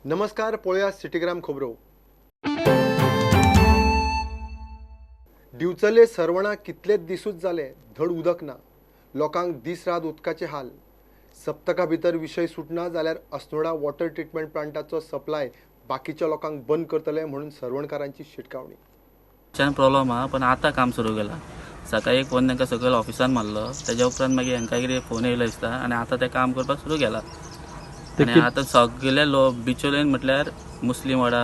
नमस्कार, पळोवया सिटीग्राम खबरो. दिवचले सरवणा कितलेच दिसूच जाले धड उदक ना. लोकांक दीस रात उदकाचे हाल. सप्तका भितर विशय सुटना जाल्यार अस्नोडा वॉटर ट्रिटमेंट प्लांटाचो सप्लाय बाकीच्या लोकांक बंद करतले म्हणून सरवणकारांची शिटकावणी. प्रॉब्लम आहा, पण आतां काम सुरू केलां. सकाळी एक फोन तांकां सकयल ऑफिसान मारलो, तेज्या उपरांत मागीर हांकां कितें फोन येयलो दिसता आनी आतां तें काम करपाक सुरू केलां. आनी आतां सगळे लोक बिचोलेन म्हटल्यार मुस्लीम वाडा,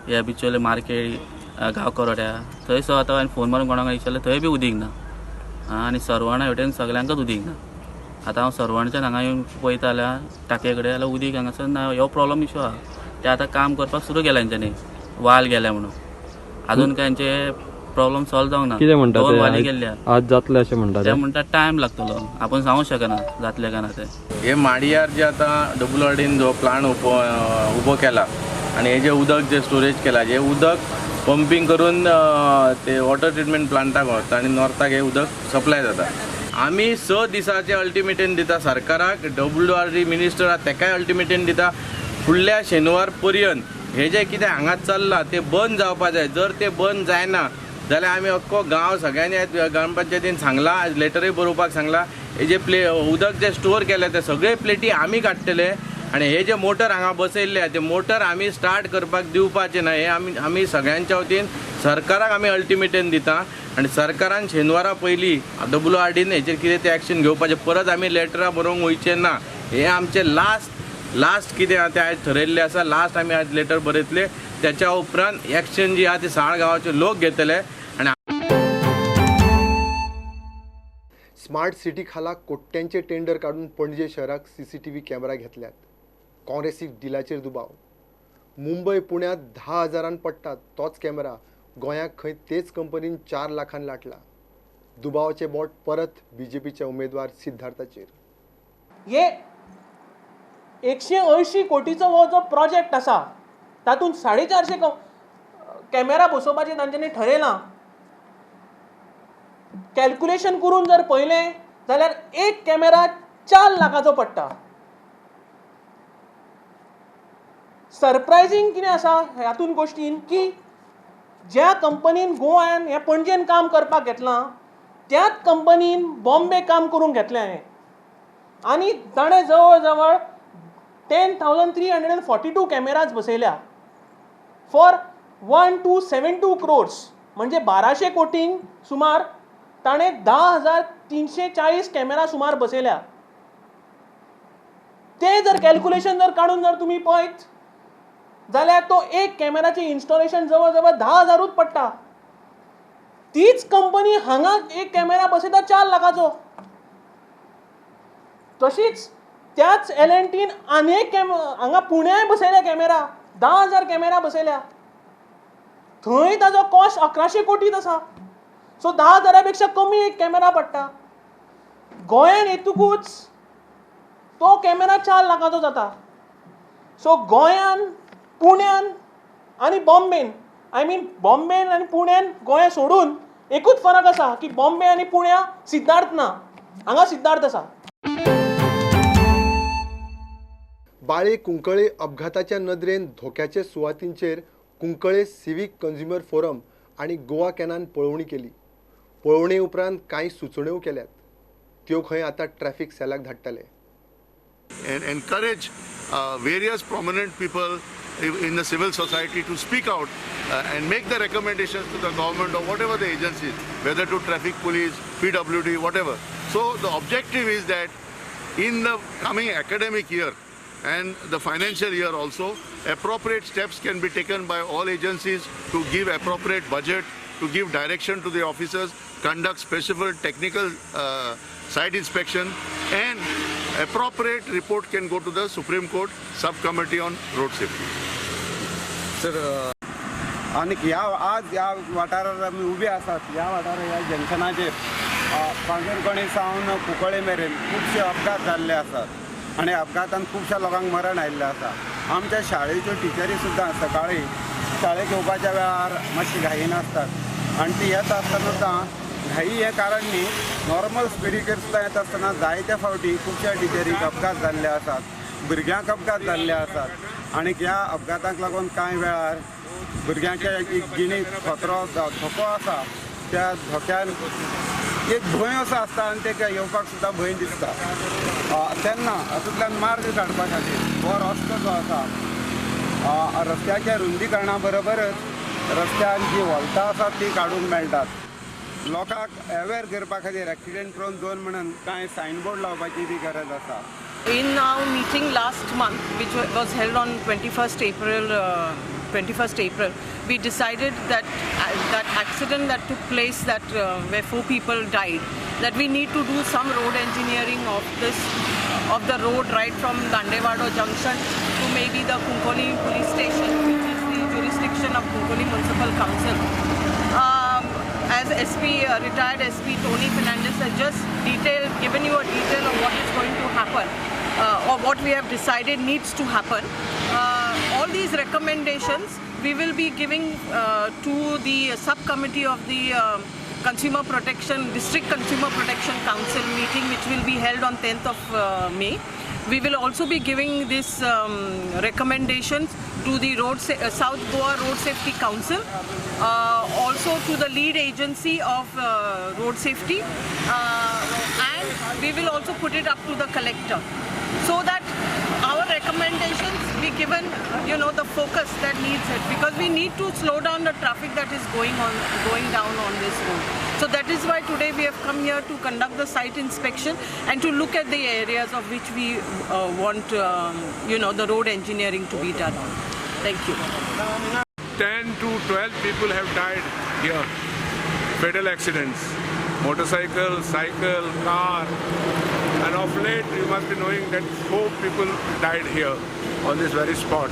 ह्या बिचोले मार्केट, गांवकरोड्या थंय सो आतां हांवें फोन मारून कोणाक विचारलें, थंय बी उदीक ना. आनी सरवणा वटेन सगल्यांकच उदीक ना. आतां हांव सरवणच्यान हांगा येवन पळयता जाल्यार टाकये कडेन जाल्यार उदीक हांगासर ना. हो प्रॉब्लम इशू आहा. ते आतां काम करपाक सुरू केलां तेंच्यांनी, वाल गेल्या म्हणून. अजून काय हेंचे प्रॉब्लम सॉल्व जावंक ना. कितें म्हणटा दोन ते? वाली गेल्ल्या आज जातले अशें म्हणटा ते म्हणटा टायम लागतलो, आपूण सांगूंक शकना जातले काय ना ते. हे माडियार जे आतां डब्ल्यू आर डीन जो प्लांट उबो केला आनी हे जे उदक जे स्टोरेज केला, जे उदक पंपींग करून ते वॉटर ट्रिटमेंट प्लांटाक व्हरता आनी नॉर्थाक हे उदक सप्लाय जाता. आमी 6 दिसाचे अल्टिमेटम दिता सरकाराक, डब्ल्यू आर डी मिनिस्टर आहा तेकाय अल्टिमेटम दिता, फुडल्या शेनवार पर्यंत हे जे कितें हांगा चल्लां ते बंद जावपा जाय. जर ते बंद जायना जाल्यार आमी अख्खो गांव सगळ्यांनी आयज ग्रामपंचायतीन सांगलां, आयज लेटरूय बरोवपाक सांगलां, हे जे प्ले उदक जे स्टोर केले ते सगळे प्लेटी आमी काडटले आनी हे जे मोटर हांगा बसयल्ले आहा ते मोटर आमी स्टार्ट करपाक दिवपाचे ना. हे आमी सगळ्यांच्या वतीन सरकाराक आमी अल्टिमेटम दिता आनी सरकारान शेनवारा पयलीं डब्ल्यू आर डीन हेचेर कितें तें एक्शन घेवपाचें. परत आमी लेटरां बरोवंक वयचें ना. हे आमचें लास्ट कितें आहा तें आयज थरयल्लें आसा. लास्ट आमी आयज लेटर बरयतले, त्याच्या उपरांत एक्शन जी आहा ती साळ गांवाचे लोक घेतले. आनी स्मार्ट सिटी खाला कोट्यांचे टेंडर काडून पणजे शहराक सीसीटीव्ही कॅमेरा घेतल्यात. काँग्रेसीक डिलाचेर दुबाव. मुंबय पुण्यात 10,000 पडटात तोच कॅमेरा गोंयाक खंय तेच कंपनीन 4 लाखान लाटला. दुबावाचे बोट परत बीजेपीचे उमेदवार सिद्धार्थाचेर. हे 180 कोटीचो हो जो प्रोजेक्ट आसा तातूंत 450 कॅमेरा बसोवपाचें तांच्यांनी ठरयलां. कॅल्कुलेशन करून जर पळयलें जाल्यार एक कॅमेरा 4 लाखाचो पडटा. सरप्रायझींग कितें आसा हातूंत गोश्टीन की ज्या कंपनीन गोव्यान हे पणजेन काम करपाक घेतलां त्याच कंपनीन बॉम्बे काम करूंक घेतलें हें आनी ताणें जवळ जवळ 10,342 कॅमेराज बसयल्या फॉर 1272 क्रोर्स, म्हणजे 1200 कोटींक सुमार ताणें 10,340 कॅमेरा सुमार बसयल्या. ते जर कॅल्कुलेशन जर काडून जर तुमी पळयत जाल्यार तो एक कॅमेराचें इन्स्टॉलेशन जवळ जवळ 10,000 पडटा. तीच कंपनी हांगा एक कॅमेरा बसयता 4 लाखाचो. तशीच त्याच L&Tन आनी एक हांगा पुण्याय बसयल्या कॅमेरा, 10,000 कॅमेरा बसयल्या, थंय ताजो कॉस्ट 1100 कोटीत आसा. सो 10,000 पेक्षा कमी एक कॅमेरा पडटा. गोंयान येतकूच तो कॅमेरा 4 लाखाचो जाता. सो गोंयान, पुण्यान आनी बॉम्बेन, I mean बॉम्बेन आनी पुण्यान गोंय सोडून एकूच फरक आसा की बॉम्बे आनी पुण्या सिद्धार्थ ना, हांगा सिद्धार्थ आसा. बाळे कुंकळे अपघाताच्या नदरेन धोक्याचे सुवातींचेर कुंकळे सिवीक कंज्युमर फोरम आनी गोवा कॅनान पळोवणी केली. पळोवणे उपरांत कांय सुचोवण्यो केल्यात, त्यो खंय आतां ट्रॅफिक सेलाक धाडटले. And encourage various prominent people in the civil society to speak out and make the recommendations to the government or whatever the agencies, whether to traffic police, PWD, whatever. So the objective is that in the coming academic year and the financial year also, appropriate steps can be taken by all agencies to give appropriate budget, to give direction to the officers, conduct special technical site inspection, and appropriate report can go to the Supreme Court Subcommittee on Road Safety. Sir, आनी ह्या आज ह्या वाठारार आमी उबे आसात, ह्या वाठारार ह्या जंक्शनाचेर पांजरकणी सावन कुंकळे मेरेन खुबशे अपघात जाल्ले आसात आनी अपघातान खुबश्या लोकांक मरण आयिल्लें आसा. आमच्या शाळेच्यो टिचरी सुद्दां सकाळी शाळेक येवपाच्या वेळार मातशी घाईन आसतात आनी ती येता आसतना सुद्दां घाई हें कारण न्ही, नॉर्मल स्पिडीचेर सुद्दां येता आसतना जायत्या फावटी खुबश्या टिचरींक अपघात जाल्ले आसात, भुरग्यांक अपघात जाल्ले आसात. आनी ह्या अपघातांक लागून कांय वेळार भुरग्यांच्या एक जिणेक खतरो धोको आसा. त्या धोक्यान एक भंय असो आसता आनी ते येवपाक सुद्दां भंय दिसता. तेन्ना हातूंतल्यान मार्ग काडपा खातीर हो रस्तो जो आसा रस्त्याच्या रुंदीकरणा बरोबरच रस्त्यान जी व्हॉल्तां आसात ती काडूंक मेळटात. लोकांक अवेर करपा खातीर एक्सिडेंट प्रोन झोन म्हणून कांय सायनबोर्ड लावपाची बी गरज आसा. In our meeting last month, which was held on 21st April, we decided that that accident that took place, that where 4 people died, that we need to do some road engineering of the road right from Dandewado junction to maybe the Cuncolim police station, which is the jurisdiction of Cuncolim Municipal Council. As SP, retired SP Tony Fernandez has just given you a detail of what is going to happen, or what we have decided needs to happen. All these recommendations we will be giving to the subcommittee of the Consumer Protection, District Consumer Protection Council meeting, which will be held on 10th of May. We will also be giving these recommendations to the South Goa Road Safety Council, also to the lead agency of road safety, and we will also put it up to the collector, so that our recommendations be given, you know, the focus that needs it, because we need to slow down the traffic that is going down on this road. So that is why today we have come here to conduct the site inspection and to look at the areas of which we want, you know, the road engineering to be done on. Thank you. 10 to 12 people have died here. Fatal accidents. Motorcycle, cycle, car. And of late, you must be knowing that 4 people died here on this very spot.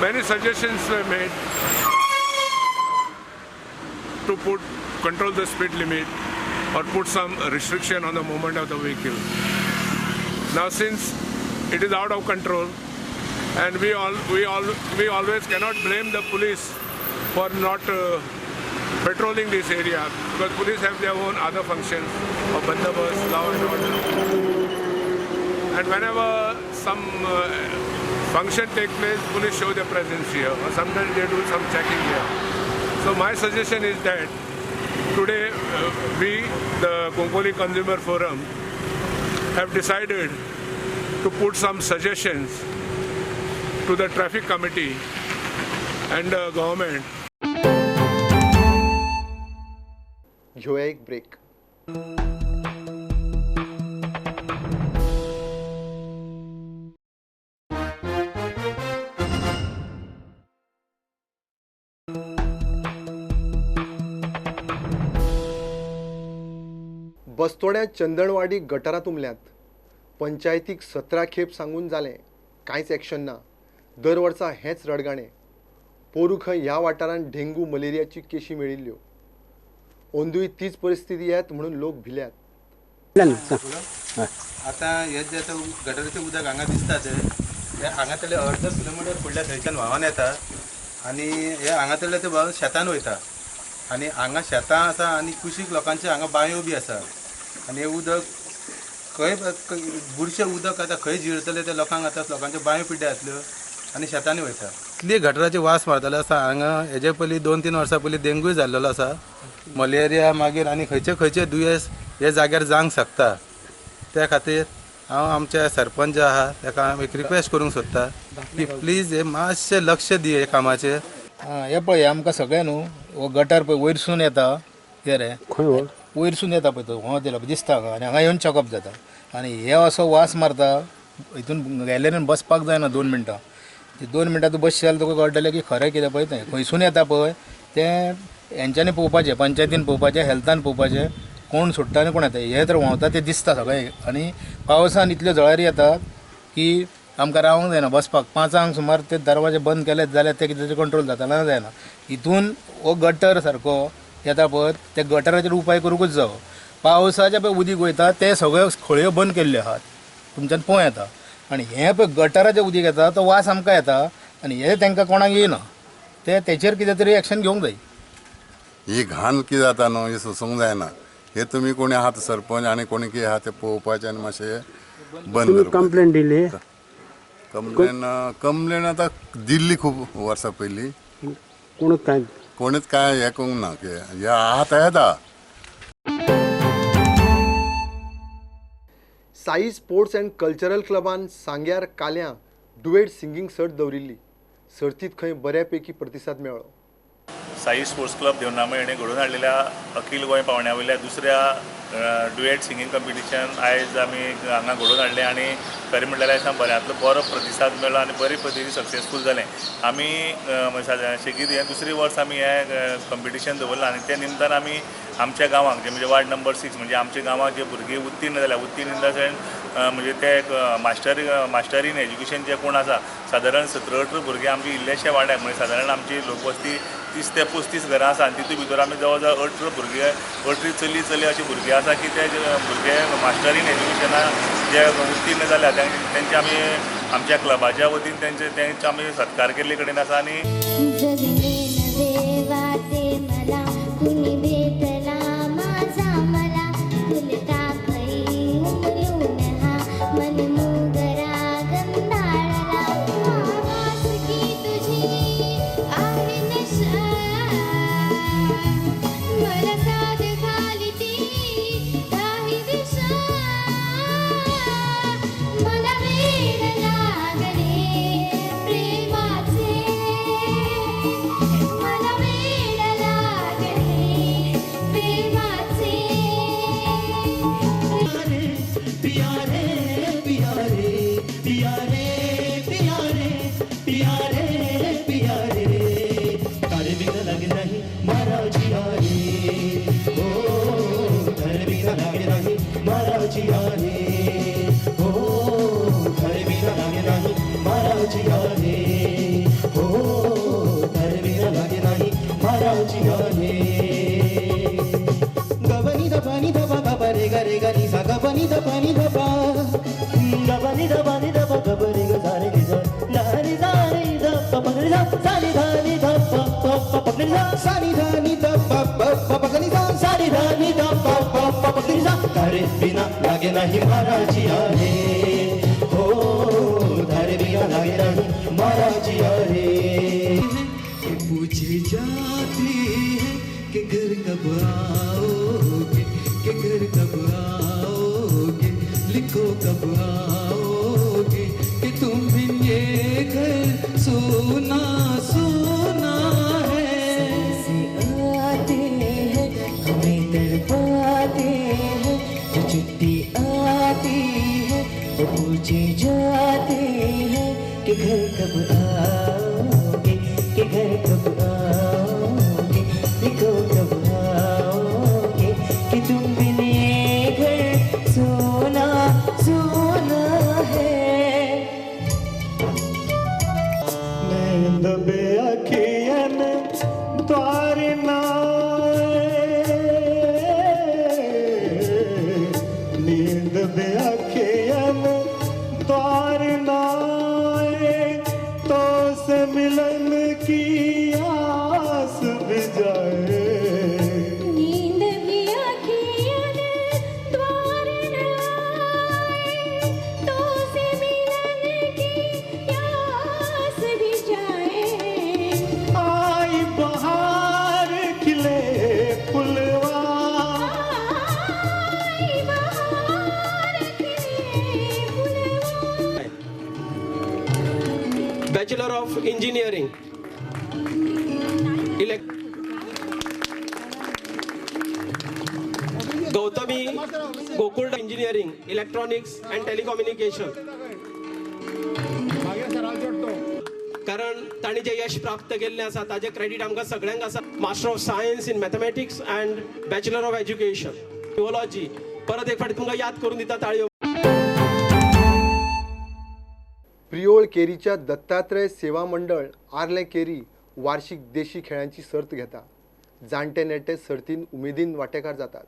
Many suggestions were made to control the speed limit or put some restriction on the movement of the vehicle. Now, since it is out of control, and we always cannot blame the police for not patrolling this area, because police have their own other functions of bandobast, law and order. And whenever some function takes place, police show their presence here, or sometimes they do some checking here. So my suggestion is that today we, the Cuncolim Consumer Forum, have decided to put some suggestions to the traffic committee and the government. घेऊया एक break. बस्तोड्या चंदणवाडी गटारां तुंबल्यांत. पंचायतीक 17 खेप सांगून जालें, कांयच action ना. दर वर्सा हेंच रडगाणें. पोरूं खंय ह्या वाठारांत डेंगू मलेरियाची केशी मेळिल्ल्यो. अंदूय तीच परिस्थिती येत म्हणून लोक भिल्यात. आतां हे जे आतां गटराचें उदक हांगा दिसता ते हांगातले अर्द किलोमिटर फुडल्या थंयच्यान व्हांवन येता आनी हे हांगातले ते व्हांवन शेतान वयता आनी हांगा शेतां आसा आनी कुशीक लोकांचे हांगा बांयो बी आसा आनी हे उदक खंय बुरशें उदक आतां खंय जिरतले ते लोकांक आतां लोकांच्यो बांयो पिड्ड्यार जातल्यो आनी शेतांनी वयता. इतली गटराचे वास मारताले आसा हांगा. हेजे पयलीं 2-3 वर्सां पयलीं डेंगूय जाल्लेलो आसा, मलेरिया, मागीर आनी खंयचे खंयचे दुयेंस हे जाग्यार जावंक शकता. त्या खातीर हांव आमच्या सरपंच आहा ताका हांव एक रिक्वेस्ट करूंक सोदता की प्लीज हे मातशें लक्ष दी हे कामाचेर. हें पळय आमकां सगळें न्हू हो गटर पळय वयरसून येता कितें रे, वयरसून येता पळय तो हो दिला दिसता हांगा आनी हांगा येवन चॉकअप जाता आनी हे असो वास मारता. हितून गॅलरीन बसपाक जायना 2 मिनटां. 2 मिनटां तूं बसशी जाल्यार तुका कळटलें की खरें कितें पळय तें खंयसून येता पळय तें हेंच्यांनी पळोवपाचें, पंचायतीन पळोवपाचें, हेल्थान पळोवपाचें, कोण सोडटा आनी कोण येता. हे तर व्हांवता तें दिसता सगळें. आनी पावसान इतल्यो जळारी येतात की आमकां रावंक जायना बसपाक. 5 सुमार ते दरवाजे बंद केले जाल्यार ते कितें कंट्रोल जाता ना जायना. हितून हो गटर सारको येता पळय त्या गटराचेर उपाय करूंकूच जावो. पावसाचें पळय उदीक वयता ते सगळ्यो खळयो बंद केल्ल्यो आहात तुमच्यान पळोवं येता. आनी हें पळय गटराचें उदीक येता तो वास आमकां येता आनी हें तांकां कोणाक येयना. ते तेचेर कितें तरी एक्शन घेवंक जाय. ही घाण कितें जाता न्हू ही सोसूंक जायना. हे तुमी कोणी आहात सरपंच आनी कोणी कितें आहा ते पळोवपाचें आनी मातशें बंद. कंप्लेन दिली? कंप्लेन आतां दिल्ली खूब वर्सां पयलीं, कोणूच काय हें करूंक ना, हे आतां येता. साई स्पोर्ट्स अँड कल्चरल क्लबान सांग्यार काल्यां डुएट सिंगींग सर्त दवरिल्ली. सर्तीत खंय बऱ्यापैकी प्रतिसाद मेळ्ळो. साई स्पोर्ट्स क्लब देवनामय हेणें घडोवन हाडलेल्या अखिल गोंय पावंड्या वयल्या दुसऱ्या डुएट सिंगींग कंपिटिशन आयज आमी हांगा घडोवन हाडलें आनी खरें म्हणल्यार आयज बऱ्यांतलो बरो प्रतिसाद मेळ्ळो आनी बरे पद्दतीन सक्सेसफूल जालें. आमी सेगीत हें दुसरें वर्स आमी हें कंपिटिशन दवरलां आनी त्या निमतान आमी आमच्या गांवांक जे म्हणजे वार्ड नंबर 6 म्हणजे आमच्या गांवांत जे भुरगे उत्तीर्ण जाल्या, उत्तीर्ण इन the sense म्हणजे ते एक मास्टर इन एज्युकेशन जे कोण आसा, सादारण 17-18 भुरगे आमचे इल्लेशे वाड्याक म्हणजे सादारण आमची लोकवस्ती 30 ते 35 घरां आसा आनी तितून भितर आमी जवळ जवळ 18 भुरगे, 18 चली चले अशे भुरगे आसा की ते भुरगे मास्टर इन एज्युकेशनाक जे उत्तीर्ण जाल्या तेंचे आमी आमच्या क्लबाच्या वतीन तेंचे आमी सत्कार केल्ले कडेन आसा. आनी पूछे जाती है कि घर कब आओगे, कि घर कब आओगे, लिखो कब आओगे, कि तुम बिन ये घर सोना सोना है. से आते हैं हमें तड़पाते हैं, जो चिट्ठी आती है वो पूछे जाते हैं कि घर कब आओगे, कि घर कब आओगे, लिखो कब आओगे, कि तुम बिन ये घर सोना सोना है. नींद बेअखियन द्वार ना, नींद बेअखियन द्वार ना, तो से मिलन की आस भी जाए. नींद भी अखियन द्वार न आए, तो से मिलन की आस भी जाए. आई बहार खिले फुलवा, आई बहार खिले फुलवा. Bachelor of Engineering. Gautami Gokul Engineering, Electronics and Telecommunication. कारण तांणी जे यश प्राप्त केल्लें आसा ताजें क्रेडीट आमकां सगळ्यांक आसा. Master of Science in Mathematics and Bachelor of Education Theology. परत एक फावटी तुमकां याद करून दिता ताळयो. प्रियोळ केरीच्या दत्तात्रय सेवा मंडळ आर्लें केरी वार्षिक देशी खेळांची सर्त घेता. जाणटे नेटे सर्तीन उमेदीन वांटेकार जातात.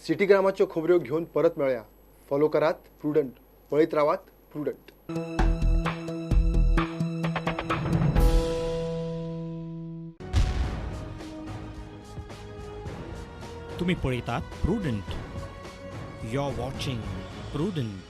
सिटीग्रामाच्यो खबऱ्यो घेवन परत मेळया. फॉलो करात प्रुडंट, पळयत रावात प्रुडंट. तुम्ही पळयतात Prudent. You are watching Prudent.